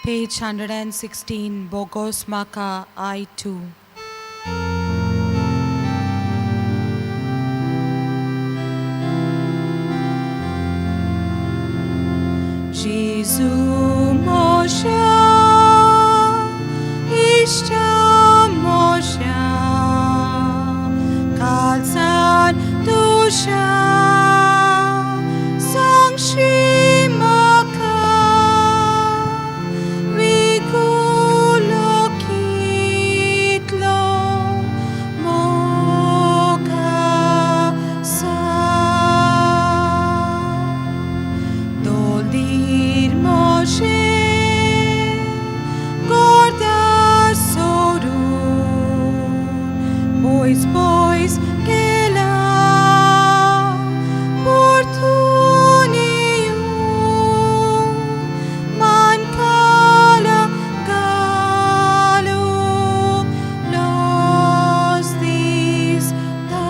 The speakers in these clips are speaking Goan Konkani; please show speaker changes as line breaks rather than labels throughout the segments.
Page 116, Bogos Maka, I2. Jesu Moshe, Ishta Moshe, Kalsan Dusha, Sangshi Maka, Vikulokitlo Mokasa. Doldir Moshe, Gordar Soru, Boys, boys, Gela, Portuniu, Mancala, Galu, Los Dista.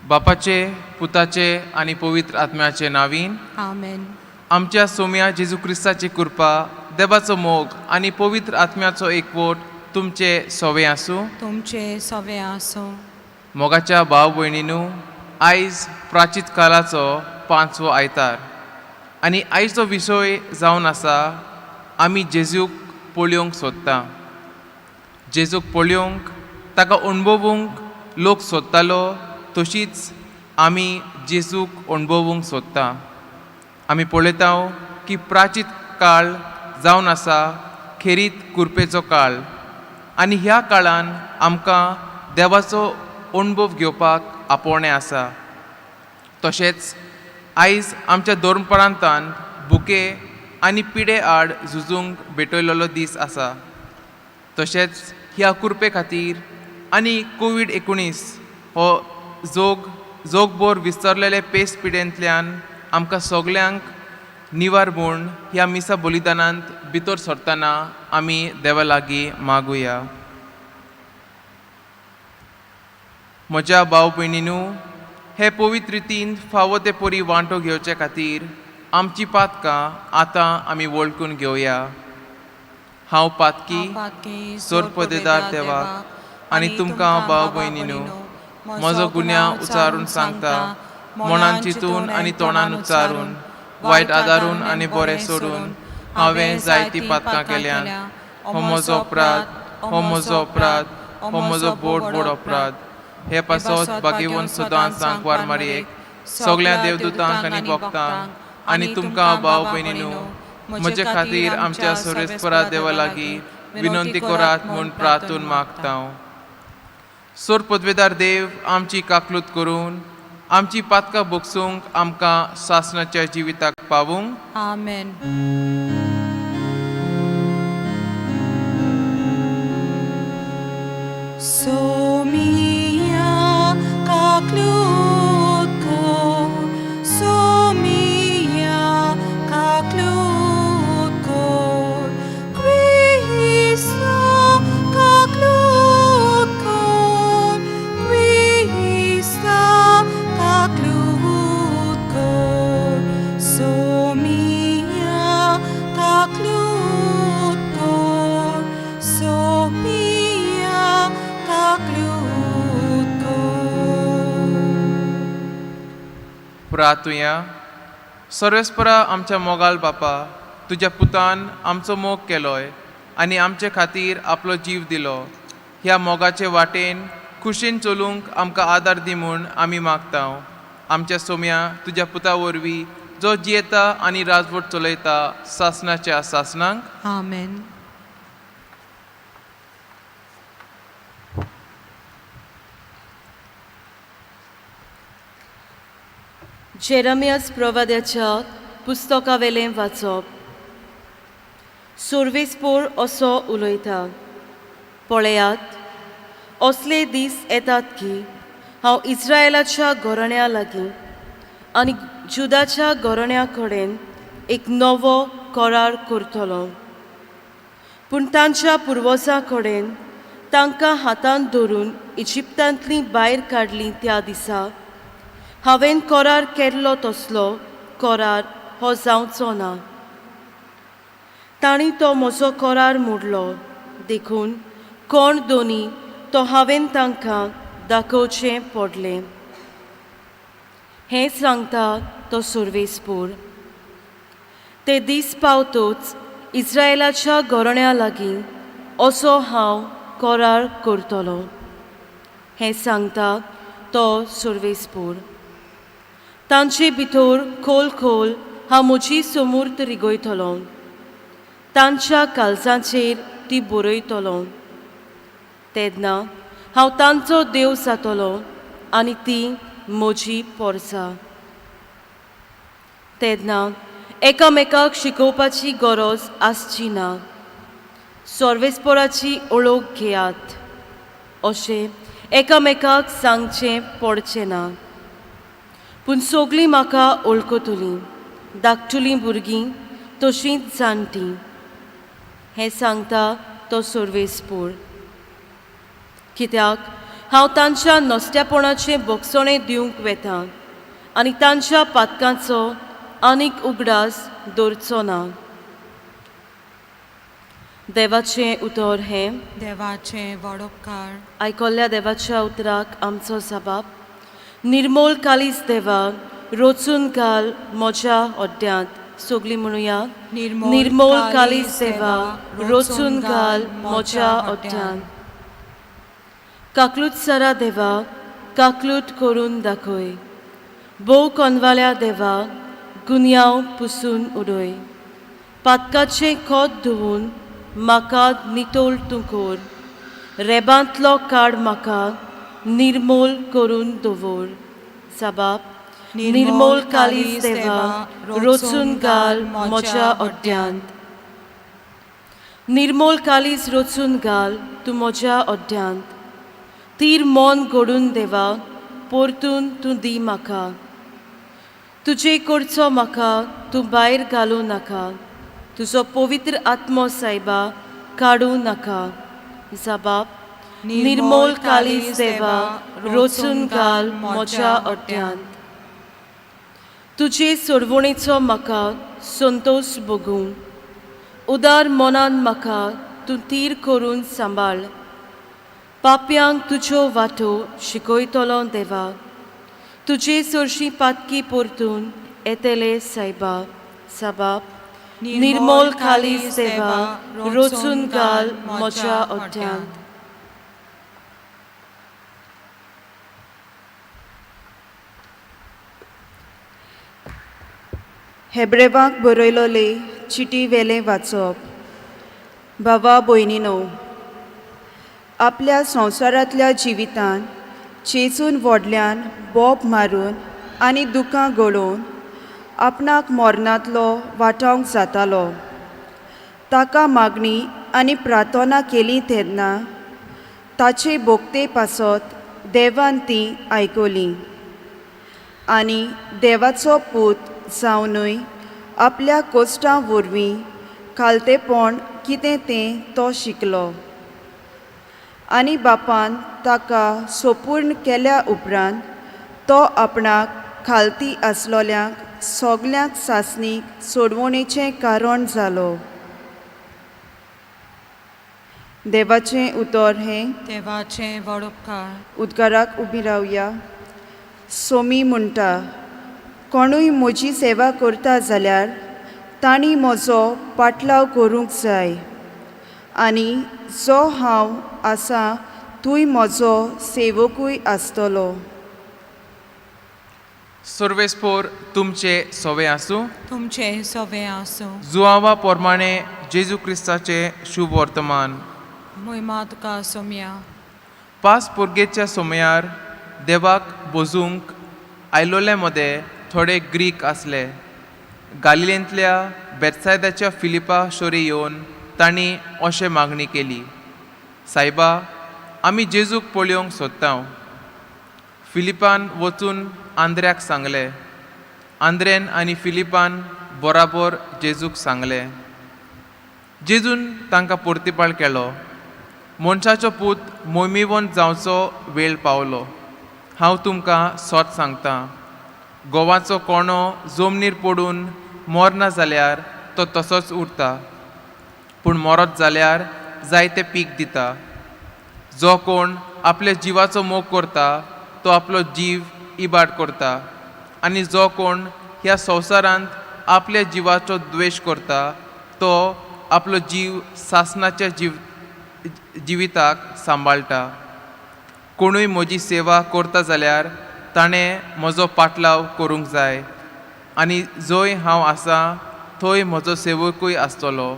बापाचे पुताचे आनी पवित्र आत्म्याचे नावीन.
Amen.
आमच्या सोम्या जेजू क्रिस्ताची कृपा, देवाचो मोग आनी पवित्र आत्म्याचो एकवट तुमचे सोवे आसूं.
तुमचे सवे आसूं.
मोगाच्या भाव भयणीनू, आयज प्राचीत काळाचो पांचवो आयतार आनी आयचो विशय जावन आसा आमी जेजूक पळोवंक सोदता. जेजूक पळोवंक, ताका अणभवूंक लोक सोदतालो, तशीच आमी जेजूक अणभवूंक सोदता. आमी पळयता की प्राचीत काळ जावन आसा खेरीत कुरपेचो काळ आनी ह्या काळान आमकां देवाचो अणभव घेवपाक आपोवणें आसा. तशेंच आयज आमच्या धर्म प्रांतान भुके आनी पिडे आड झुजूंक भेटयलेलो दीस आसा. तशेंच ह्या कुरपे खातीर आनी कोवीड 19 हो जोग जोगभर विस्तारलेले पेस पिडेंतल्यान आमकां सगल्यांक निवार म्हूण ह्या मिसा बलिदानांत भितर सरतना आमी देवा लागीं मागुया. म्हज्या भाव भयणीनू, हे पवित्र रितीन फावो ते परी वांटो घेवचे खातीर आमची पातकां आतां आमी वळखून घेवया. हांव पातकी सोरपदेदार देवाक आनी तुमकां भाव भयणीनू म्हजो गुन्यांव उचारून सांगता. मनान चिंतून आनी तोंडान उच्चारून, वायट आदारून आनी बरें सोडून हांवें जायतीं पातकां केल्यान. हो म्हजो अपराध, हो म्हजो अपराध, हो म्हजो बोड बोड अपराध. हे पासत बागेवन सदांच सांकवार मारयेक, सगळ्या देवदूतांक आनी भक्तांक आनी तुमकां भाव भयणीनू म्हजे खातीर आमच्या सोरेस्परा देवा लागीं विनंती करात म्हूण प्रार्थून मागता. सोर पदवेदार देव आमची काकलूत करून आमची पातकां बोगसूंक आमकां सासणाच्या जिविताक पावूंक.
आमेन. Somia kaklutko, Somia kaklutko, Krista kaklutko, Krista kaklutko, Somia kaklutko, Somia kaklutko.
प्रातुया. सर्वेस्परा आमच्या मोगाल बापा, तुज्या पुतान आमचो मोग केलोय आनी आमचे खातीर आपलो जीव दिलो. ह्या मोगाचे वाटेन खुशीन चलूंक आमकां आदार दी म्हूण आमी मागता. आमच्या सोम्या तुज्या पुता वरवीं, जो जियेता आनी राजवट चलयता सासणाच्या सासणांक.
आमेन.
जेरमियास प्रवाद्याच्या पुस्तकावेलें वाचप. सुर्वेस्पोर असो उलयता, पळयात, असले दीस येतात की हांव इस्रायलाच्या घराण्या लागीं आनी जुदाच्या घराण्या कडेन एक नवो करार करतलो. पूण तांच्या पुर्वजां कडेन तांकां हातांत धरून इजिप्तांतलीं भायर काडलीं त्या दिसा हांवें करार केल्लो तसलो करार हो जावचो ना. तांणी तो म्हजो करार मोडलो, देखून कोण दोनी तो हांवें तांकां दाखोवचें पडलें. हें सांगता तो सुर्वेसपूर. ते दीस पावतोच इस्रायलाच्या घराण्या लागीं असो हांव करार करतलो. हें सांगता तो सुर्वेसपूर. तांचे भितर खोल खोल हांव म्हजी समूर्त रिगयतलो, तांच्या कालजांचेर ती बरयतलो. तेन्ना हांव तांचो देव जातलो आनी ती म्हजी पोरसा. तेन्ना एकामेकाक शिकोवपाची गरज आसची ना. सर्वेस्पोराची ओळख घेयात अशें एकामेकाक सांगचें पडचें ना. पूण सगळीं म्हाका वळखतलीं, धाकटुलीं भुरगीं तशींच जाणटीं. हें सांगता तो सर्वेस्पोर. कित्याक हांव तांच्या नस्त्यापणाचें बोगसणें दिवंक वेता आनी तांच्या पातकांचो आनीक उगडास दवरचो ना. देवाचें उतर हें.
देवाचें वडोपकार.
आयकल्ल्या देवाच्या उतराक आमचो जबाब. निर्मोल कालीस देवा रोचून घाल म्हज्या अड्ड्यांत. सगळीं म्हणुया. निर्मोल कालीस देवा रोचून घाल म्हज्या अड्ड्यांत. काकलूट सरा देवा काकलूट करून दाखय. भोव कोनवाल्या देवा गुन्यांव पुसून उडय. पातकाचें खोत धुवून म्हाका नितळ तूं कर. रेबांतलो काड म्हाका निर्मोल करून दवर. साबाब निर्मोल कालीस देवा रोचून घाल म्हज्या अड्ड्यांत. निर्मोल कालीस रोचून घाल तूं म्हज्या अड्ड्यांत. तीर मन घडून देवा परतून तूं दी म्हाका. तुजे कडचो म्हाका तूं भायर घालूं नाका. तुजो पवित्र आत्मो सायबा काडूं नाका. जबाब निर्मोल कालीस देवा रोचून घाल म्हज्या अड्ड्यांत. तुजे सोडवणेचो म्हाका संतोश भोगूं. उदार मनान म्हाका तूं तीर करून सांबाळ. पापयांक तुज्यो वाटो शिकयतलो देवा. तुजे सरशी पातकी परतून येतले सायबा. साबाब निर्मोल कालीस देवा रोचून घाल म्हज्या अड्ड्यांत.
हेब्रेवाक बरयलोले चिटी वेलें वाचप. भावा भयणीनो, आपल्या संवसारांतल्या जिवितान चेंचून व्हडल्यान बोब मारून आनी दुकां गळोवन आपणाक मरणांतलो वाटावंक जातालो. ताका मागणी आनी प्रार्थना केली तेन्ना ताचे भोगते पासत देवान ती आयकली आनी देवाचो पूत जावनूय आपल्या कोश्टां वरवीं खालतेपण कितें तें तो शिकलो आनी बापान ताका सोपूर्ण केल्या उपरांत तो आपणाक खालती आसलोल्यांक सगल्यांक सासणीक सोडवणेचें कारण जालो. देवाचें उतर हें.
देवाचें वडोपकार.
उद्गाराक उबी रावया. सोमी म्हणटा, कोणूय म्हजी सेवा करता जाल्यार तांणी म्हजो पाटलाव करूंक जाय आनी जो हांव आसा तूंय म्हजो सेवकूय आसतलो.
सर्वेस्पोर तुमचे सोवे आसूं.
तुमचें सोवें आसूं.
जुआवा प्रमाणे जेजू क्रिस्ताचें शुभ वर्तमान.
मोहिमा तुका सोम्या.
पास पुर्गेच्या समयार देवाक बोजूंक आयलोले मदें थोडे ग्रीक आसले. गालिलेंतल्या बेतसायदाच्या फिलिपा शोरी येवन तांणी अशें मागणी केली, सायबा आमी जेजूक पळोवंक सोदता. फिलिपान वचून आंद्र्याक सांगलें. आंद्रेन आनी फिलिपान बराबर जेजूक सांगलें. जेजून तांकां परतिपाळ केलो, मनशाचो पूत मोहिमेवंत जावचो वेळ पावलो. हांव तुमकां सत सांगता, गोवाचो कोणो जमनीर पडून मरना जाल्यार तो तसोच उरता, पूण मरत जाल्यार जायतें पीक दिता. जो कोण आपल्या जिवाचो मोग करता तो आपलो जीव इबाड करता, आनी जो कोण ह्या संवसारांत आपल्या जिवाचो द्वेश करता तो आपलो जीव सासनाच्या जिविताक सांबाळटा. कोणूय म्हजी सेवा करता जाल्यार ताणें म्हजो पाटलाव करूंक जाय, आनी जंय हांव आसा थंय म्हजो सेवकूय आसतलो.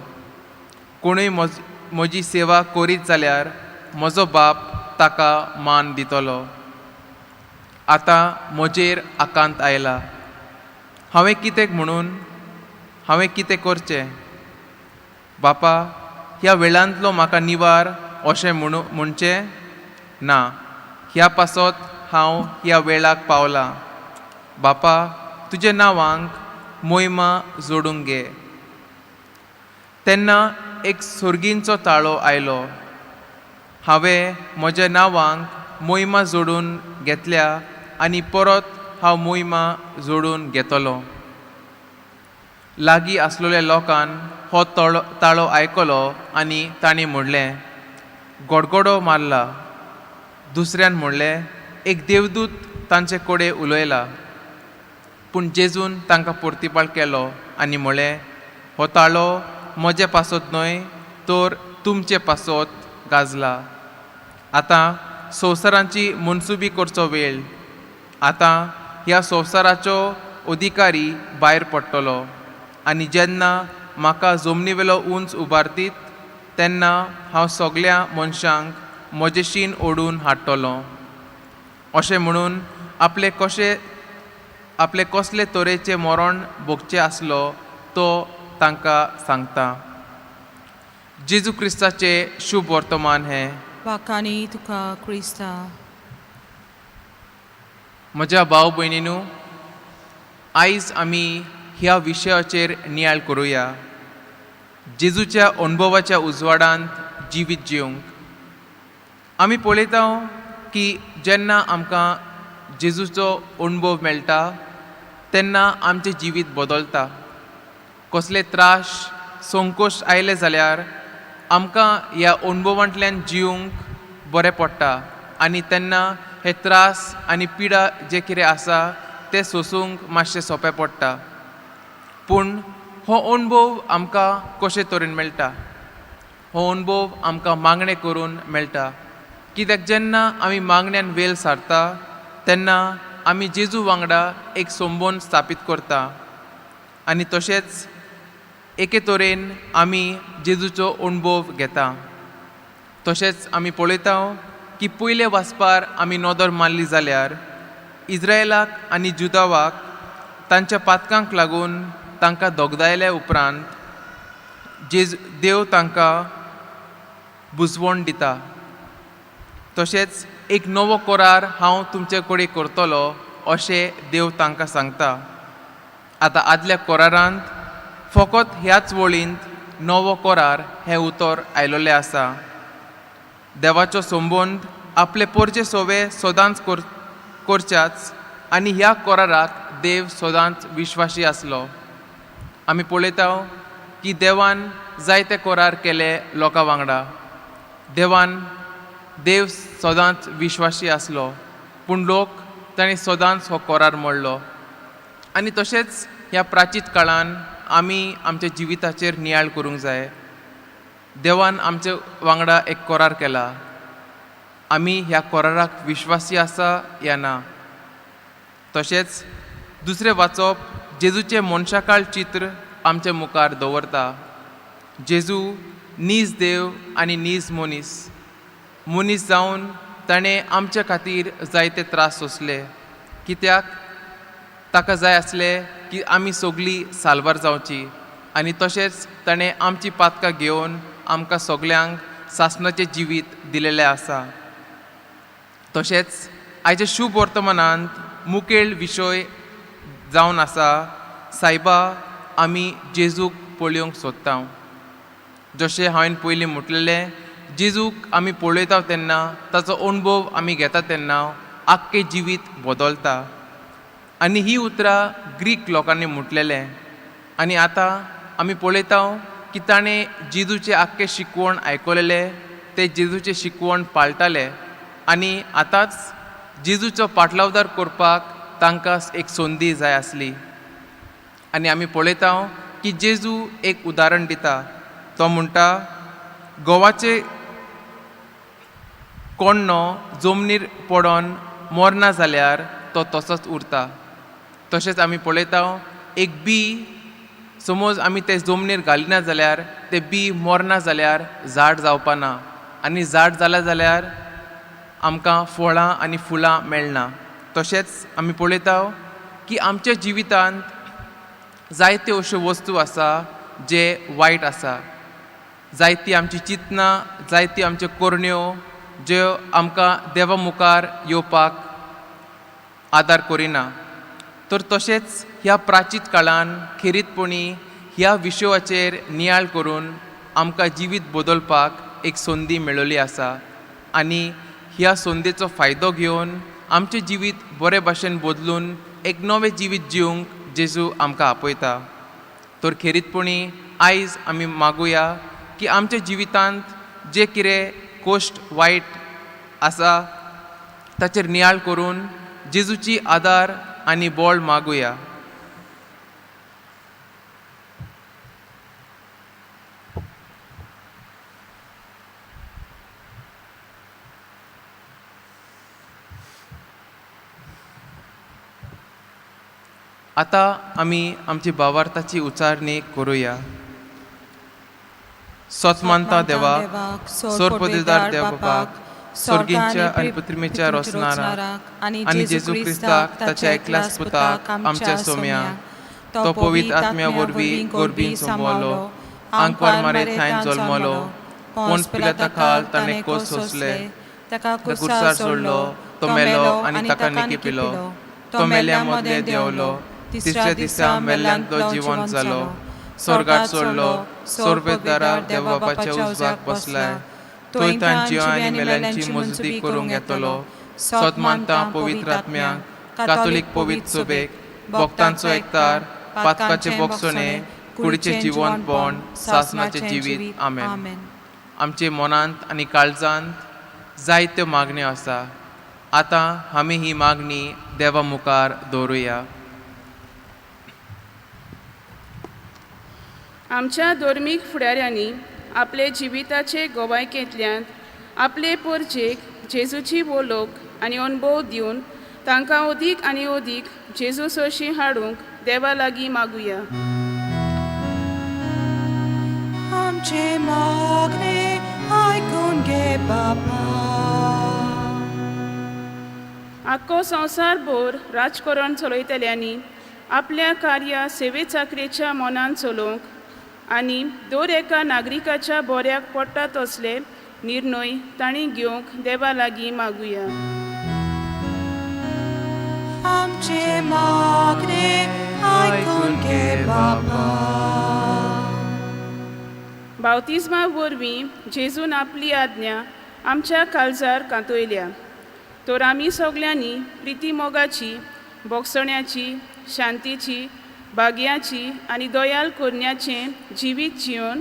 कोणूय म्हजी सेवा करीत जाल्यार म्हजो बाप ताका मान दितलो. आतां म्हजेर आकांत आयला. हांवें कितें म्हणून, हांवें कितें करचें? बापा, ह्या वेळांतलो म्हाका निवार अशें म्हणचें ना. ह्या पासत हांव ह्या वेळाक पावलां. बापा, तुज्या नांवांक मोहिमा जोडूंक घे. तेन्ना एक सोर्गींचो ताळो आयलो, हांवें म्हज्या नांवांक मोहिमा जोडून घेतल्या आनी परत हांव मोहिमा जोडून घेतलो. लागीं आसलेल्या लोकान हो ताळो आयकलो आनी तांणी म्हणलें, गडगडो मारला. दुसऱ्यान म्हणलें, एक देवदूत तांचे कडेन उलयला. पूण जेजून तांकां प्रतिपाळ केलो आनी म्हणलें, हो ताळो म्हजे पासत न्हय तर तुमचे पासत गाजला. आतां संवसारांची मनसुबी करचो वेळ. आतां ह्या संवसाराचो अधिकारी भायर पडटलो, आनी जेन्ना म्हाका जमनीवेलो उंच उबारतीत तेन्ना हांव सगल्या मनशांक म्हजेशीन ओडून हाडटलो. अशें म्हणून आपले कसले तरेचें मरण भोगचें आसलो तो तांकां सांगता. जेजू क्रिस्ताचें शुभ वर्तमान हें.
वाखाणी तुका क्रिस्ता.
म्हज्या भाव भयणीनू, आयज आमी ह्या विशयाचेर नियाळ करुया, जेजूच्या अणभवाच्या उजवाडांत जिवीत जिवंक. आमी पळयता की जेन्ना आमकां जेजूचो अणभव मेळटा तेन्ना आमचें जिवीत बदलता. कसले त्रास संकोश आयले जाल्यार आमकां ह्या अणभवांतल्यान जिवंक बरें पडटा, आनी तेन्ना हे त्रास आनी पिडा जे कितें आसा ते सोंसूंक मातशें सोंपें पडटा. पूण हो अणभव आमकां कशे तरेन मेळटा? हो अणभव आमकां मागणें करून मेळटा. कित्याक जेन्ना आमी मागण्यान वेळ सारता तेन्ना आमी जेजू वांगडा एक संबंद स्थापीत करता, आनी तशेंच एके तरेन आमी जेजूचो अणभव घेता. तशेंच आमी पळयता की पयले वाचपार आमी नदर मारली जाल्यार इज्रायलाक आनी जुदावाक तांच्या पातकांक लागून तांकां दोगदायल्या उपरांत जेजू देव तांकां बुजवण दिता. तशेंच एक नवो करार हांव तुमचे कडेन करतलो अशें देव तांकां सांगता. आतां आदल्या करारांत फकत ह्याच वळींत नवो करार हें उतर आयलोलें आसा. देवाचो संबंद आपले पोरचे सोवे सदांच करच्याच, आनी ह्या कराराक देव सदांच विश्वासी आसलो. आमी पळयता की देवान जायते करार केले लोकां वांगडा. देव सदांच विश्वासी आसलो, पूण लोक ताणें सदांच हो करार मोडलो. आनी तशेंच ह्या प्राचीत काळान आमी आमच्या जिविताचेर नियाळ करूंक जाय. देवान आमचे वांगडा एक करार केला, आमी ह्या कराराक विश्वासी आसा या ना. तशेंच दुसरें वाचप जेजूचें मनशाकाळ चित्र आमच्या मुखार दवरता. जेजू नीज देव आनी नीज मनीस, मनीस जावन ताणें आमच्या खातीर जायते त्रास सोंसले. कित्याक ताका जाय आसलें की आमी सगळीं साल्वार जावची, आनी तशेंच ताणें आमची पातकां घेवन आमकां सगल्यांक सासणाचें जिवीत दिलेलें आसा. तशेंच आयच्या शुभ वर्तमानांत मुखेल विशय जावन आसा, सायबा आमी जेजूक पळोवंक सोदता. जशें हांवें पयलीं म्हटलेलें, जेजूक आमी पळयता तेन्ना ताचो अणभव आमी घेता तेन्ना आख्खें जिवीत बदलता. आनी ही उतरां ग्रीक लोकांनी म्हटलेलें, आनी आतां आमी पळयता की ताणें जेजूचें आख्खें शिकवण आयकलेलें, ते जेजूचें शिकवण पाळटाले आनी आतांच जेजूचो पाटलावदार करपाक तांकां एक संदी जाय आसली. आनी आमी पळयता की जेजू एक उदाहरण दिता. तो म्हणटा, गोवाचे कोण्णो जमनीर पडोन मरना जाल्यार तो तसोच उरता. तशेंच आमी पळयता एक बी समज आमी ते जमनीर घालिना जाल्यार ते बी मरना जाल्यार झाड जावपा ना आनी झाड जालें जाल्यार आमकां फळां आनी फुलां मेळना. तशेंच आमी पळयता की आमच्या जिवितांत जायत्यो अश्यो वस्तू आसा जे वायट आसा, जायती आमची चिंतनां, जायती आमच्यो करण्यो ज्यो आमकां देवा मुखार येवपाक आदार करिना. तर तशेंच ह्या प्राचीत काळान खेरीतपणी ह्या विशयाचेर नियाळ करून आमकां जिवीत बदलपाक एक संदी मेळिल्ली आसा आनी ह्या संदेचो फायदो घेवन आमचें जिवीत बरे भाशेन बदलून एक नवें जिवीत जिवंक जेजू आमकां आपयता. तर खेरीतपणी आयज आमी मागुया की आमच्या जिवितांत जे कितें कोश्ट वायट आसा ताचेर नियाळ करून जेजूची आदार आनी बळ मागुया. आतां आमी आमची भावार्थाची उचारणी करुया. सोत मानता देवा, सोरपदिदार देव बापाक, स्वर्गींच्या आनी पृथ्वीच्या रोसणाराक आनी जेजू क्रिस्ताक ताच्या एकल्याच पुताक आमच्या सोम्या, तो पवित्र आत्म्या वरवीं गोरबीन सांबाळलो, आंकवार मारे थंय जल्मलो, पोंस पिलाता खाल ताणें कोस सोंसले, ताका कुर्सार सोडलो, तो मेलो आनी ताका निकिपिलो, तो मेल्या मदले देंवलो, तिसऱ्या दिसा मेल्ल्यांतलो जिवंत जालो, स्वर्गात सोडलो, सोरबेदारा देवबापाच्या उजवाक बसलाय, थंय तांची आनी मेल्यांची मजुदी करूंक येतलो. सत मानता पवित्र आत्म्याक, कातोलीक पवित्र सोबेक, भक्तांचो एकतार, पातकाचे बोगसणे, कुडीचें जिवंतपण, सासनाचें जिवीत. आमेन. आमचे मनांत आनी काळजांत जायत्यो मागण्यो आसा. आतां आमी ही मागणी देवा मुखार दवरुया.
आमच्या धर्मीक फुडाऱ्यांनी आपले जिविताचे गोवायकेंतल्यान आपले परजेक जेजूची वोलोक आनी अणभव दिवन तांकां अदीक आनी अदीक जेजू सरशी हाडूंक देवा लागीं मागुया.
आमचे मागणे आयकून घे बापा.
आख्खो संवसारभर राजकरण चलयतल्यांनी आपल्या कार्या सेवे चाकरेच्या मनान चलोवंक आनी दर एका नागरिकाच्या बऱ्याक पडटा तसले निर्णय तांणी घेवंक देवा लागीं मागुया.
आमचे मागणे आयकून घे बापा.
बावतिज्मा वरवीं जेजून आपली आज्ञा आमच्या काळजार कांतयल्या, तर आमी सगल्यांनी प्रिती मोगाची, बोगसण्याची, शांतीची, भाग्याची आनी दयाल करण्याचें जिवीत जिवन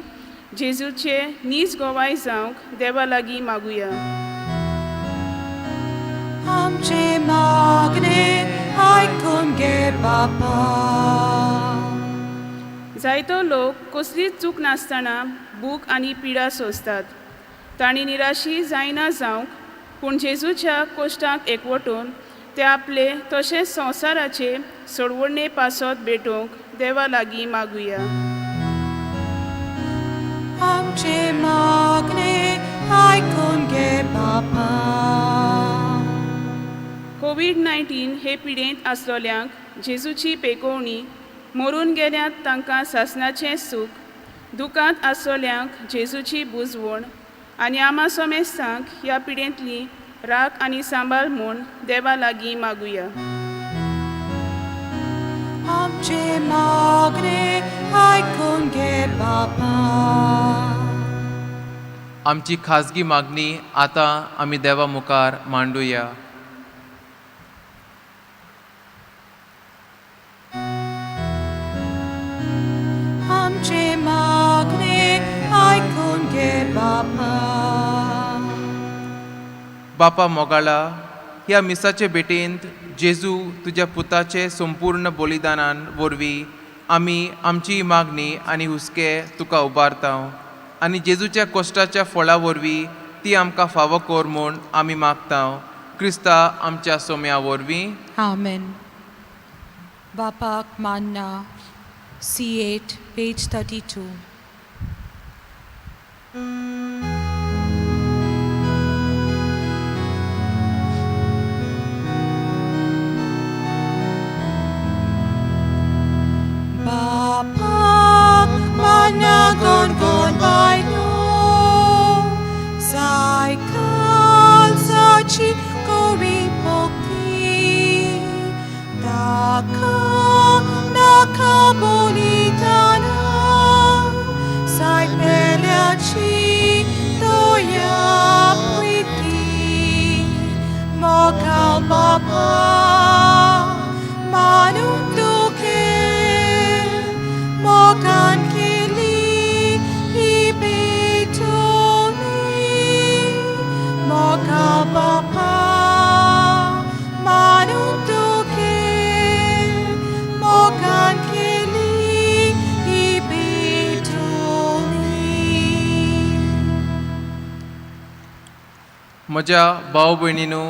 जेजूचे नीज गोवाय जावंक देवा लागीं मागुया.
आमचे मागणे आयकून घे बापा.
जायतो लोक कसलीच चूक नासतना भूक आनी पिडा सोंसतात. तांणी निराशी जायना जावंक, पूण जेजूच्या कोश्टांक एकवटून ते आपले तशेंच संवसाराचे सोडवणे पासत भेटोवंक देवा लागीं मागुया.
आमचे मागणे आयकून घे बापा.
कोवीड-19 हे पिडेंत आसलोल्यांक जेजूची पेकोवणी, मरून गेल्यात तांकां सासणाचें सूख, दुकांत आसलोल्यांक जेजूची बुजवण आनी आमा सोमेस्तांक ह्या पिडेंतली राख आनी सांबाळ म्हूण देवा लागीं मागुया.
आमचे मागणे आयकून घे बापा.
आमची खाजगी मागणी आतां आमी देवा मुखार मांडुया. बापा मोगाळा, ह्या मिसाचे भेटेंत जेजू तुज्या पुताचे संपूर्ण बलिदानान वरवीं आमी आमची मागणी आनी हुस्के तुका उबारता आनी जेजूच्या कश्टाच्या फळा वरवीं ती आमकां फावो कर म्हूण आमी मागता, क्रिस्ता आमच्या सोम्या वरवीं.
आमेन. बापाक मान्ना, C8, page 32. Bapak managon gon baino, sai kalsachi kori pokti, daka nakabolitana, sai peliachi toya priti, mokal bapa manunduke, mokan kili ibetoni, mokal bapa manunduke, mokan kili ibetoni.
म्हज्या भाव भयणीनू,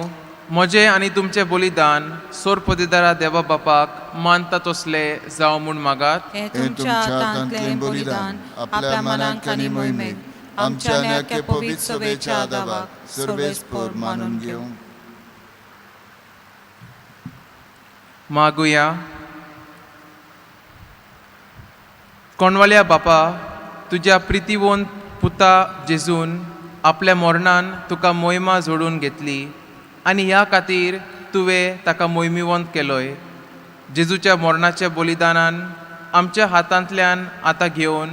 म्हजें आनी तुमचें बलिदान सोरपदेदारा देवा बापाक मानता तसलें जावं म्हूण मागात.
हे तुमच्या हातांतलें बलिदान आपल्या मनाक आनी मोहिमेक आमच्या न्याके पवित्र सभेच्या दावाक
सर्वेस्पर मानून घेवं.
मागुया. कोणवाल्या बापा, तुज्या प्रितीवंत पुता जेजून आपल्या मरणान तुका मोहिमा जोडून घेतली आनी ह्या खातीर तुवें ताका मोहिमेवंत केलोय. जेजूच्या मरणाच्या बलिदानान आमच्या हातांतल्यान आतां घेवन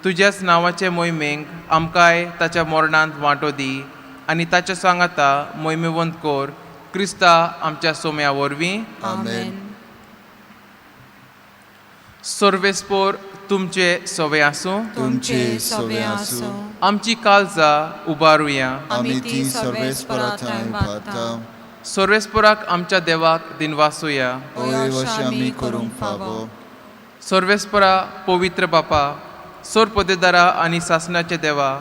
तुज्याच नांवाचे मोहिमेक आमकांय ताच्या मरणांत वांटो दी आनी ताच्या सांगाता मोहिमेवंत कर, क्रिस्ता आमच्या सोम्या वरवीं.
आमेन.
सर्वेस्पोर तुमचे सवे आसूं.
तुमचे सवे आसूं.
आमची काळजां उबारुया.
आमी ती सर्वेस्परा थंय उबारता.
सर्वेस्पोराक आमच्या देवाक दिनवासुया.
होय, अशें आमी करूंक फावो.
सर्वेस्परा पवित्र बापा, सोर पदेदारा आनी सासणाचे देवा,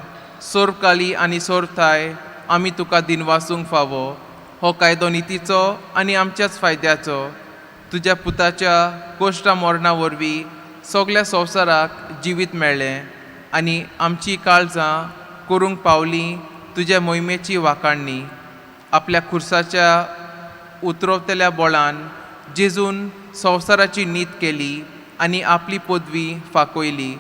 सोर काली आनी सोर थाय, आमी तुका दिनवासूंक फावो. हो कायदो नितीचो आनी आमच्याच फायद्याचो. तुज्या पुताच्या कोश्टा मरणा वरवीं सगल्या संवसाराक जिवीत मेळ्ळें आनी आमची काळजां करूंक पावलीं तुज्या मोहिमेची वाखाणणी. आपल्या खुर्साच्या उतरवतल्या बोळान जेजून संवसाराची नीत केली आनी आपली पदवी फांकयली.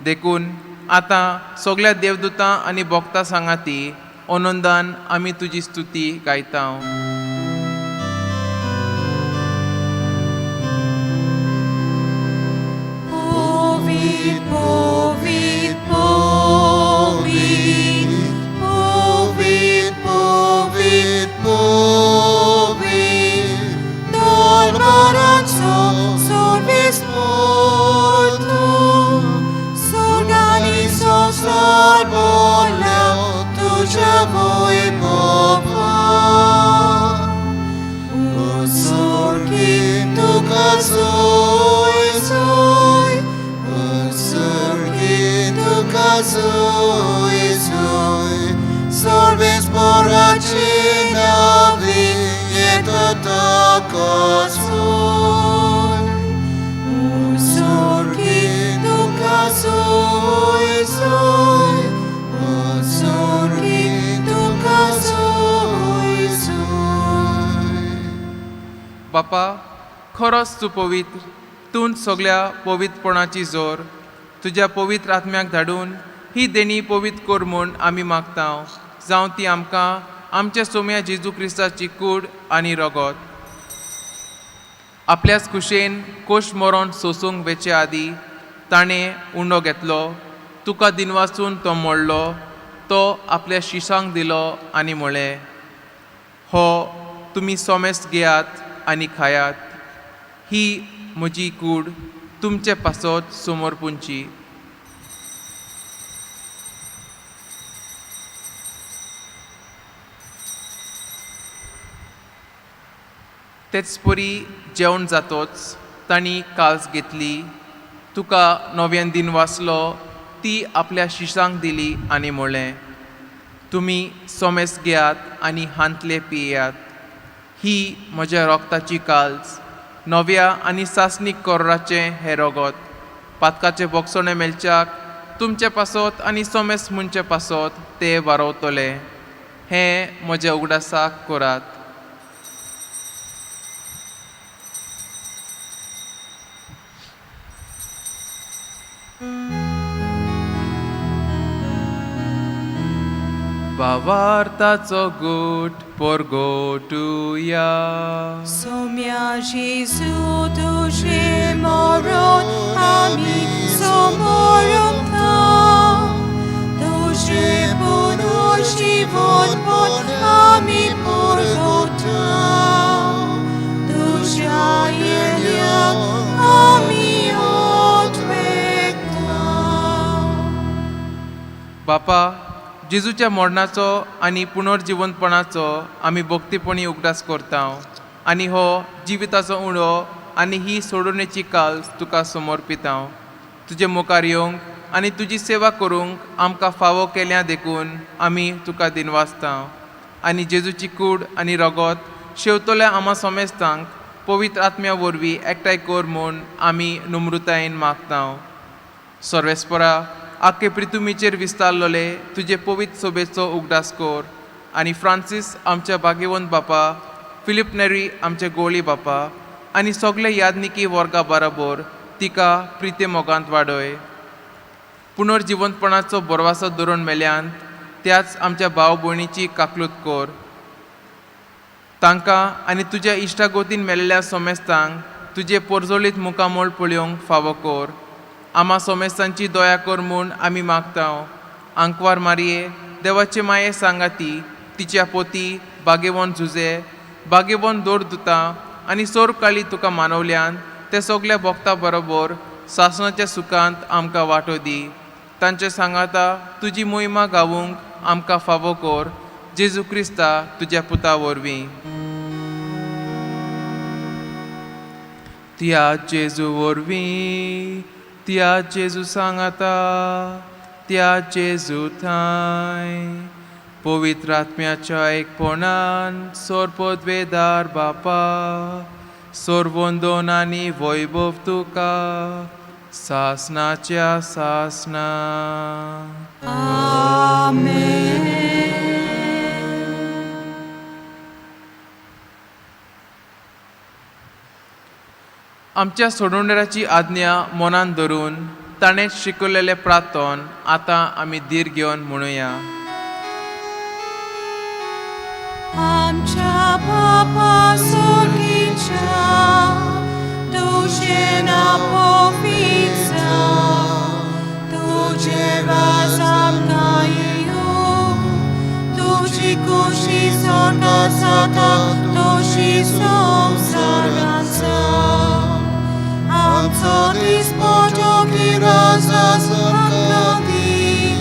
देखून आतां सगल्या देवदूतां आनी भक्तां सांगाती आनंदान आमी तुजी स्तुती गायता.
Povit, povit, povit,
Povit, povit, povit,
Dormoranzo, sorbis portum, sorganizo sorbola,
tuja voi pova. Usurki tuka soi soi, usurki tuka soi soi, sorbis poracina vieta takasoi. Usurki tuka soi soi, usurki tuka soi soi.
बापा, खरोच तूं पवित्र, तूं सगल्या पवित्रपणाची जोर. तुज्या पवित्र आत्म्याक धाडून ही देणी पवित्र कर म्हूण आमी मागता, जावं ती आमकां आमच्या सोम्या जेजू क्रिस्ताची कूड आनी रगत. आपल्याच खुशेन कोश मरोन सोसूंक वेचे आदीं ताणें उंडो घेतलो, तुका दिनवासून तो मोडलो, तो आपल्या शिसांक दिलो आनी म्हळें, हो तुमी सोमेस्त घेयात आनी खायात, ही म्हजी कूड तुमचे पासत समर्पूंची. तेच परी जेवण जातोच तांणी काल्स घेतली, तुका नव्यान दिन वाचलो, ती आपल्या शिशांक दिली आनी म्हणलें, तुमी सोमेस घेयात आनी हांतले पियात. ही म्हज्या रोगताची काल्स, नव्या आनी सासणीक कोर्राचें हें रोगोत. पातकाचें बोगसणें मेळच्याक तुमचे पासत आनी सोमेस मुनचे पासत ते वारोवतले. हें म्हज्या उगडासाक करात. भावार्थाचो गोट परगोटुया.
सोम्या जेजू तुजें मरण आमी समोरता, तुजें पुनर्जीवनपण आमी परगोता, तुज्या येण्याक आमी ओतवेता.
बापा, जेजूच्या मरणाचो आनी पुनर्जिवंतपणाचो आमी भक्तीपणी उगडास करता आनी हो जिविताचो उणो आनी ही सोडवणेची काल्स तुका समर्पिता. तुजे मुखार येवंक आनी तुजी सेवा करूंक आमकां फावो केल्या देखून आमी तुका दिनवासता. आनी जेजूची कूड आनी रगत शेवतल्या आमा सोमेस्तांक पवित्र आत्म्या वरवीं एकठांय कर म्हूण आमी नम्रतायेन मागता. सर्वेस्परा, आख्खे प्रितुमीचेर विस्तारलोले तुजे पवित्र सोबेचो उगडास कर आनी फ्रांसीस आमच्या भाग्यवंत बापा, फिलीप नेरी आमचे गोळी बापा आनी सगळे यादनिकी वर्गा बराबर तिका प्रिते मोगांत वाडय. पुनर्जिवंतपणाचो बरवासो धरून मेल्यान त्याच आमच्या भाव भयणीची काकलूत कर. तांकां आनी तुज्या इश्टागोतीन मेल्ल्या सोमेस्तांक तुजे पोरजोळीत मुखामोळ पळोवंक फावो कर. आमा सोमेस्तांची दया कर म्हूण आमी मागता. आंकवार मारये देवाचे माये सांगाती तिच्या पोती बागेवन झुजे बागेवन दोर दुता आनी सोर काळी तुका मानवल्यान ते सगल्या भोगता बरोबर सासणाच्या सुखांत आमकां वांटो दी. तांचे सांगाता तुजी मोहिमा गावूंक आमकां फावो कर. जेजू क्रिस्ता तुज्या पुता वरवीं. त्या जेजू वरवीं, त्या जेजू सांगाता, त्या जेजू थांय पवित्र आत्म्याच्या एकपणान सोरपदवेदार बापा, सोरवंदोन आनी वैभव तुका सासनाच्या सासना.
आमेन.
आमच्या सोडवणदाराची आज्ञा मनान धरून ताणें शिकयलेलें प्रार्थन आतां आमी धीर घेवन म्हणुया.
आमच्या बापा सोर्गीच्या, तुजें नांव पवित्र जावं, तुजें राज आमकां येवं, तुजी खुशी स्वर्गात जाता तशी संवसारांत जावं. आमचो दिसपट्टो किरास आमकां दी,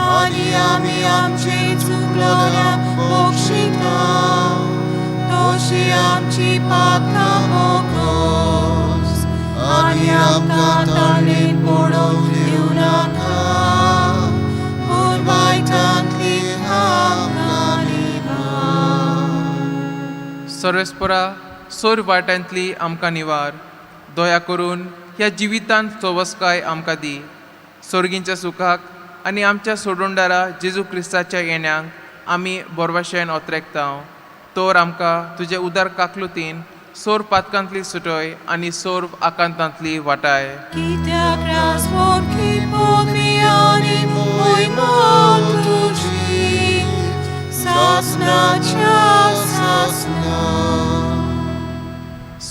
आनी आमी आमचे चुकलोल्या बक्षिता, तशी आमची पातकां बोगोस, आनी आमकां ताणें पडोवंक दिवनाका, पूण वायटांतली आमकां निवार.
सर्वेस्परा, सोर वाट्यांतली आमकां निवार. दया करून ह्या जिवितांत सवसकाय आमकां दी. सोर्गींच्या सुखाक आनी आमच्या सोडवणदारा जेजू क्रिस्ताच्या येण्याक आमी बोरवाशेन ओतरेकता. तर आमकां तुजे उदार काकलुतीन सोर पातकांतली सुटय आनी सोर आकांतांतली वाटाय.
कित्याक राजवटकी पदवी आनी मोहिमा तुजी सासणाच्या सासणा.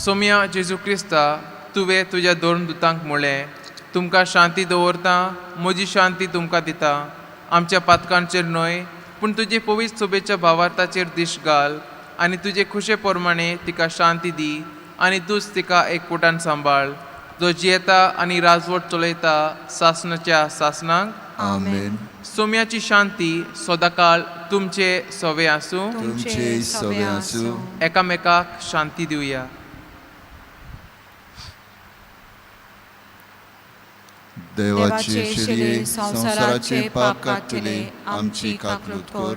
सोम्या जेजू क्रिस्ता, तुवें तुज्या दोन दुतांक म्हणलें, तुमकां शांती दवरता, म्हजी शांती तुमकां दिता. आमच्या पातकांचेर न्हय पूण तुजे पवित्र सोबेच्या भावार्थाचेर दिश घाल आनी तुजे खुशे प्रमाणे तिका शांती दी आनी तूंच तिका एकवटान सांबाळ, जो जियेता आनी राजवट चलयता सासणाच्या सासणाक.
आमेन.
सोम्याची शांती सदांकाळ तुमचे सवे आसूं.
तुमचे सवे आसूं.
एकामेकाक शांती दिवया.
देवाचे शेळये, संवसाराचे पाप काडटले, आमची काकलूत कर.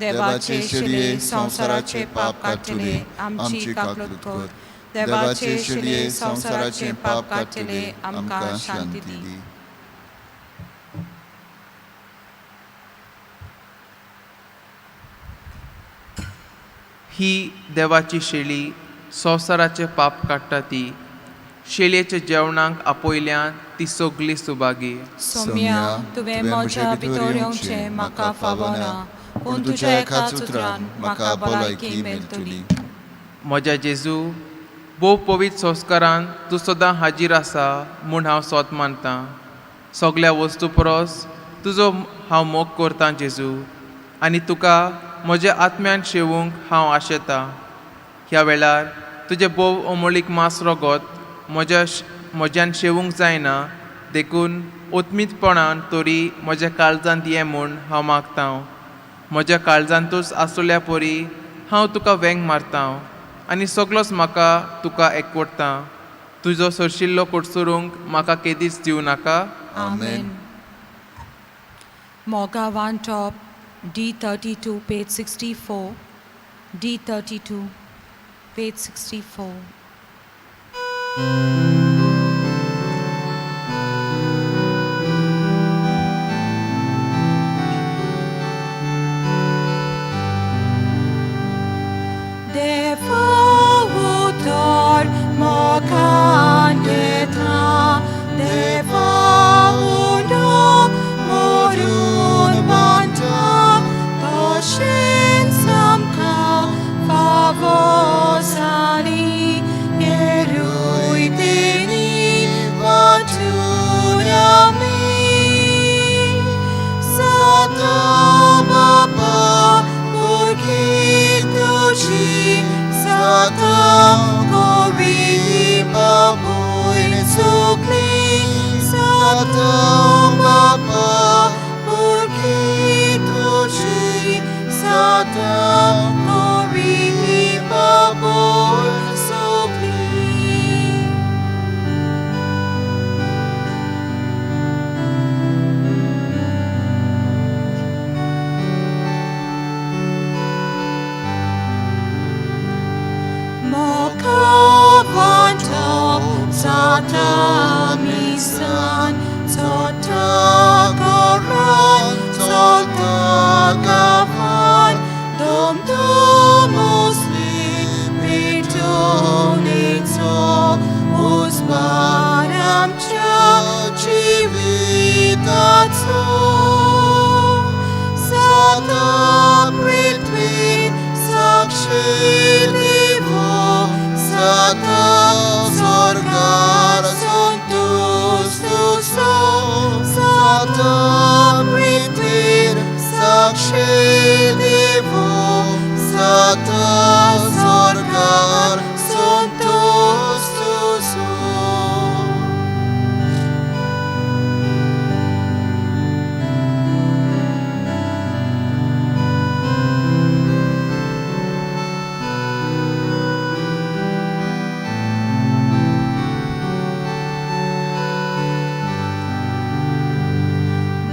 देवाचे शेळये, संवसाराचे पाप काडटले, आमची काकलूत कर. देवाचे शेळये, संवसाराचे पाप काडटले, आमकां शांती दी.
ही देवाची शेळी, संवसाराचे पाप काडटा ती. शेळयेच्या जेवणाक आपयल्यान ती सगली सुभागी.
सोम्या, तुवें म्हज्या भितर येवचें म्हाका फावना, पूण तुज्या एकाच उतरान म्हाका भलायकी मेळटली.
म्हज्या जेजू, भोव पवित्र संस्कारान तूं सदां हाजीर आसा म्हूण हांव सोत मानतां. सगल्या वस्तू परस तुजो हांव मोग करतां जेजू, आनी तुका म्हज्या आत्म्यान शेवूंक हांव आशेतां. ह्या वेळार तुजें भोव अमोलीक मांस रगत म्हज्या म्हज्यान शेवूंक जायना, देखून ओतमीतपणान तरी म्हज्या काळजांत ये म्हूण हांव मागतां. म्हज्या काळजांतूच आसल्या परी हांव तुका वेंग मारतां आनी सगलोच म्हाका तुका एकवटता. तुजो सरशिल्लो कोटसरूंक म्हाका केदीच दिवं नाका.
आमेन. मोगा one top, D32, page 64. D32, page 64. Devotor mokandeta, devaundo morun manta, toshin samka favosali, eruitini vatunami. Satamapa purkituchi, satam koripa puinsukli,
Satamapa purkituchi, satam koripa puinsukli.
Mokavanta satamisan, sotakaran, sotakavan, dom domus libitonitso, usparam cha civitatso.
Sata prithvi sakshi devo, sata sargar santustuso, sata prithvi sakshi devo, sata sargar santustuso.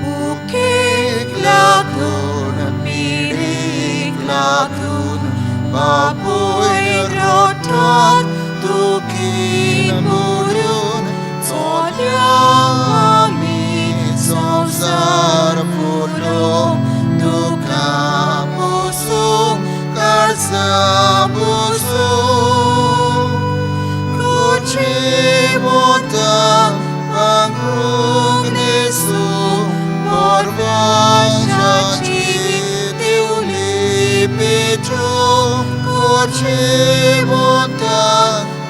Bukik lakun, pirik lakun,
Bapuy rotat tukin murun,
Tolya ami
samsar pulo, duka busung, karsa busung. Kuchi monta pangrung nesu, porvajachi diulipichu. Kuchi monta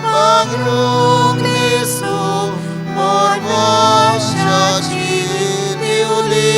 pangrung nesu, porvajachi diulipichu.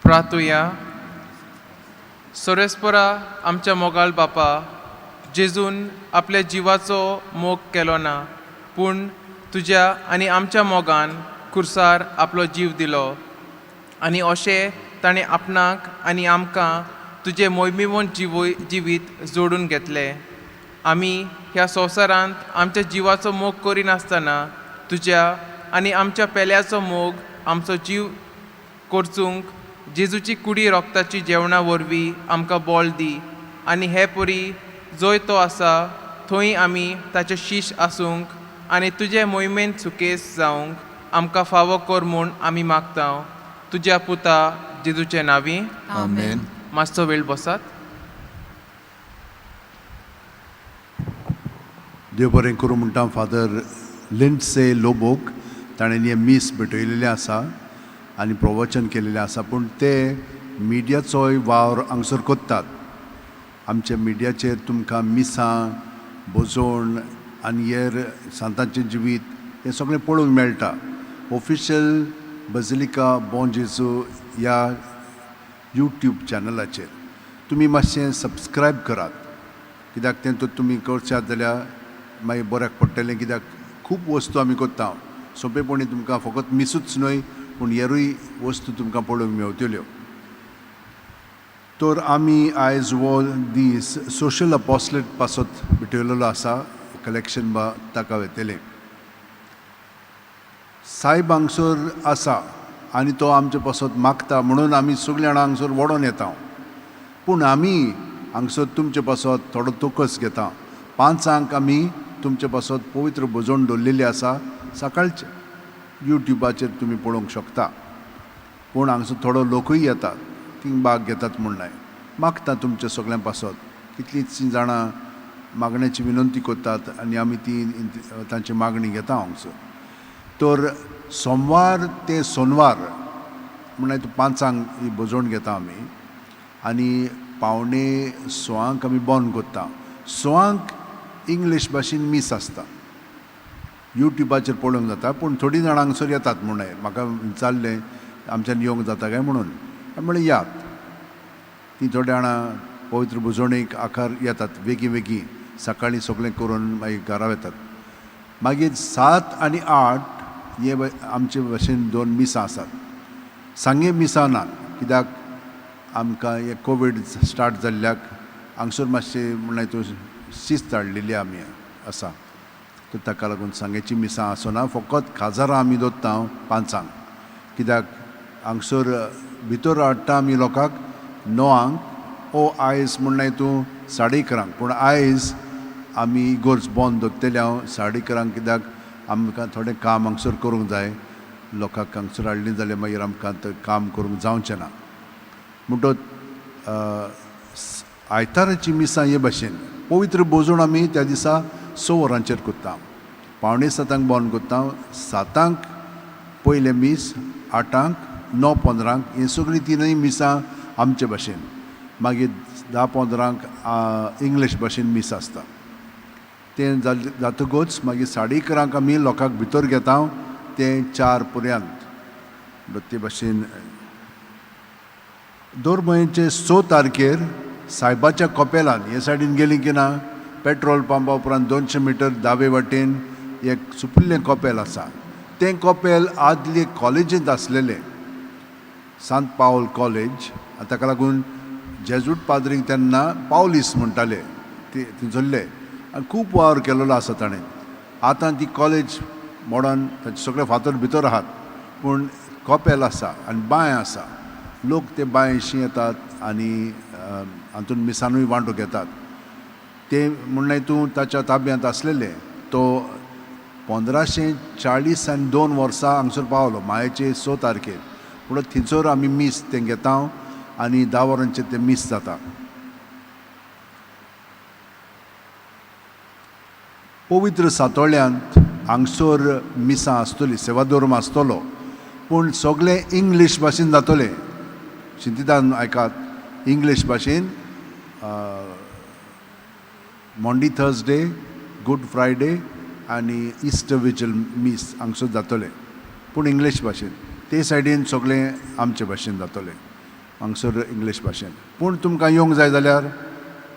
प्रातुया. सोरेस्परा आमच्या मोगाळ बापा, जेजून आपल्या जिवाचो मोग केलो ना, पूण तुज्या आनी आमच्या मोगान खुर्सार आपलो जीव दिलो आनी अशें ताणें आपणाक आनी आमकां तुजें मोहिमेवंत जिवीत जोडून घेतलें. आमी ह्या संवसारांत आमच्या जिवाचो मोग करिनासतना तुज्या आनी आमच्या पेल्याचो मोग आमचो जीव करचूंक जेजूची कुडी रोगताची जेवणा वरवीं आमकां बळ दी आनी हे परी जंय तो आसा थंय आमी ताचे शीश आसूंक आनी तुजे मोहिमेंत सुकेस जावंक आमकां फावो कर म्हूण आमी मागता, तुज्या पुता जेजूचे नांवी.
आमेन.
मातसो वेळ बसात.
देव बरें करूं म्हणटा फादर लिंडसे लोबोक. ताणें हें मीस भेटयलेलें आसा आनी प्रवचन केलेलें आसा, पूण ते मिडियाचोय वावर हांगसर करतात. आमच्या मिडियाचेर तुमकां मिसां भोजवण आनी हेर सांतांचें जिवीत हें सगळें पळोवंक मेळटा. ऑफिशियल बजिलिका बॉं जेजू ह्या यूट्यूब चॅनलाचेर तुमी मातशें सबस्क्रायब करात, कित्याक तें तर तुमी करशात जाल्यार मागीर बऱ्याक पडटलें, कित्याक खूब वस्तू आमी करता. सोंपेपणी तुमकां फकत मिसूच न्हय पूण हेरूय वस्तू तुमकां पळोवंक मेवतल्यो. तर आमी आयज हो दीस सोशल अपोस्लेट पासत भेटयलेलो आसा. कलेक्शन बा ताका वेतलें. सायब हांगसर आसा आनी तो आमचे पासत मागता म्हणून आमी सगळीं जाणां हांगसर वडोन येता, पूण आमी हांगसर तुमचे पासत थोडो तोकस घेता. 5 आमी तुमचे पासत पवित्र भोजन दवरलेली आसा सकाळचें. यूट्यूबाचेर तुमी पळोवंक शकता, पूण हांगसर थोडो लोकूय येतात, ती भाग घेतात म्हूण न्हय. मागता तुमच्या सगळ्यां पासत. कितलींच जाणां मागण्याची विनंती करतात आनी आमी ती तांची मागणी घेता हांगसर. तर सोमवार ते सोनवार म्हणल्यार 5 ही भोजवण घेता आमी आनी 5:45 आमी बंद करता. 6 इंग्लीश भाशेन मीस आसता. यूट्यूबाचेर पळोवंक जाता, पूण थोडीं जाणां हांगसर येतात म्हूण म्हाका विचारलें आमच्यान येवंक जाता काय म्हणून. म्हणलें यात. ती थोड्या जाणां पवित्र भुजवणेक आकार येतात वेगीं वेगीं, सकाळीं सगळें करून मागीर घरा वतात. मागीर 7 आनी 8 हे आमचे भाशेन 2 मिसां आसात. सांगे मिसां ना, कित्याक आमकां हे कोवीड स्टार्ट जाल्ल्याक हांगसर मातशें म्हणल्यार तूं शिस्त हाडलेली आमी आसा, तर ताका लागून सांगेची मिसां आसना. फकत खाजारां आमी दवरता 5, कित्याक हांगसर भितर हाडटा आमी लोकांक 9 ओ आयज म्हणल्यार तूं 11:30, पूण आयज आमी इगोर्ज बंद दवरतले हांव 11:30, कित्याक आमकां थोडें काम हांगसर करूंक जाय. लोकांक हांगसर हाडली जाल्यार मागीर आमकां काम करूंक जावचें ना. म्हणटच आयताराची मिसां हे भाशेन पवित्र भोजन आमी त्या दिसा 6 वरांचेर करता. 6:45 बंद करता. 7 पयलें मीस, 8, 9:15 हे सगळीं तिनूय मिसां आमचे भाशेन. मागीर 10:15 इंग्लीश भाशेन मीस आसता. तें जातकूच मागीर 11:30 आमी लोकांक भितर घेता, तें 4 पर्यंत. ते भाशेन दर म्हयन्याचे 6 तारखेर सायबाच्या कपेलान हे सायडीन गेली की ना, पेट्रोल पंपा उपरांत 200 मिटर दावे वाटेन एक सुपुल्लें कपेल आसा. तें कपेल आदले कॉलेजींत आसलेलें, सांत पावल कॉलेज. ताका लागून जेजूट पाद्रींक तेन्ना पावलीस म्हणटाले, ते थंयसरले आनी खूब वावर केलेलो आसा ताणें. आतां ती कॉलेज मोडोन ताचे सगळे फातर भितर आहात, पूण कपेल आसा आनी बांय आसा. लोक ते बांयशी येतात आनी हातून मिसानूय वांटो घेतात. ते म्हणल्यार तूं ताच्या ताब्यांत आसलेले. तो 1540 आनी 2 वर्सां हांगसर पावलो मायाचे 6 तारखेर. पूण थंयसर आमी मीस तें घेता आनी 10 वरांचेर तें मीस जाता. पवित्र सातोळ्यांत हांगसर मिसां आसतली, सेवाधर्म आसतलो, पूण सगळें इंग्लीश भाशेन जातलें. शिंतिदान आयकात, इंग्लीश भाशेन मॉन्डी थर्सडे, गूड फ्रायडे आनी इस्टर विजल मीस हांगसर जातलें, पूण इंग्लीश भाशेन. ते सायडीन सगळें आमचे भाशेन जातलें. हांगसर इंग्लीश भाशेन. पूण तुमकां येवंक जाय जाल्यार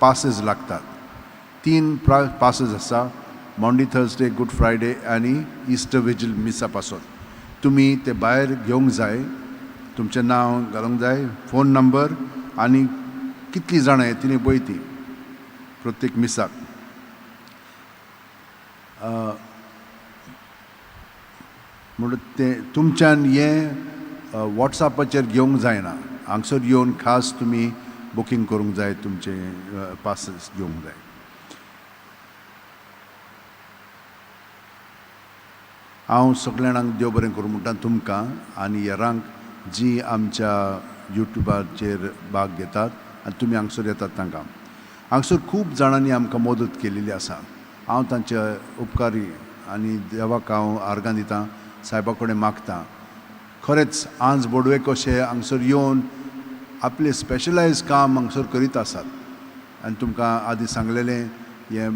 पासीस लागतात. 3 पासीस आसा, मॉन्डी थर्सडे, गुड फ्रायडे आनी इस्टर विजील मिसा पासत. तुमी ते भायर घेवंक जाय, तुमचें नांव घालूंक जाय, फोन नंबर आनी कितलीं जाणां येतलीं पळय ती प्रत्येक मिसाक. म्हणून तें तुमच्यान हें वॉट्सॅपाचेर घेवंक जायना, हांगसर येवन खास तुमी बुकींग करूंक जाय, तुमचें पासीस घेवंक जाय. हांव सगल्या जाणांक देव बरें करूं म्हणटा तुमकां आनी हेरांक जी आमच्या युट्युबाचेर भाग घेतात आनी तुमी हांगसर येतात तांकां. हांगसर खूब जाणांनी आमकां मदत केलेली आसा. हांव तांचे उपकारी आनी देवाक हांव आर्गां दितां, सायबा कडेन मागता. खरेंच आंज बोडवे कशे हांगसर येवन आपलें स्पेशलायज काम हांगसर करीत आसात. आनी तुमकां आदीं सांगलेलें हें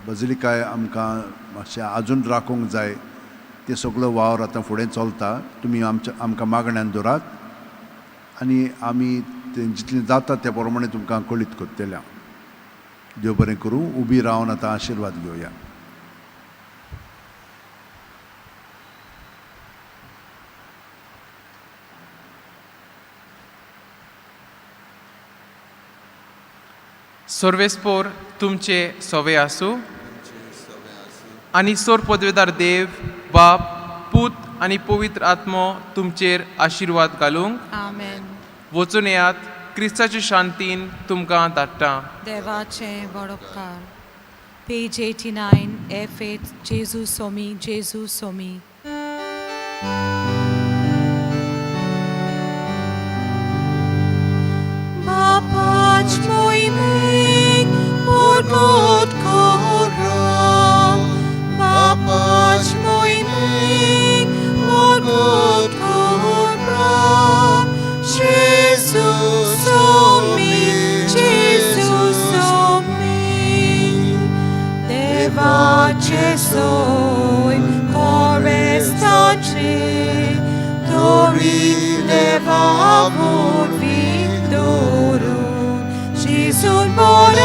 बजलिकाय आमकां मातशें आजून राखूंक जाय. तें सगळो वावर आतां फुडें चलता. तुमी आमकां मागण्यान दवरात आनी आमी तें जितलें जाता त्या प्रमाणे तुमकां कळीत करतले. हांव देव बरें करूं. उबी रावन आतां आशिर्वाद घेवया.
सर्वेस्पोर तुमचे सवे आसूं आनी सोर पदवेदार देव बाप पूत आनी पवित्र आत्मो तुमचेर आशिर्वाद घालूंक.
आमेन.
वचून येयात, क्रिस्ताचे शांतीन तुमकां धाडटा.
देवाचे बरोपकार. पेज 89 F8 जेजू सोमी, जेजू Somi. Papac moimeng morgot koram, Papac moimeng morgot koram, Jesus omi, Jesus omi, Devace soi corestace, Dori leva vor victorul, Jesus mor.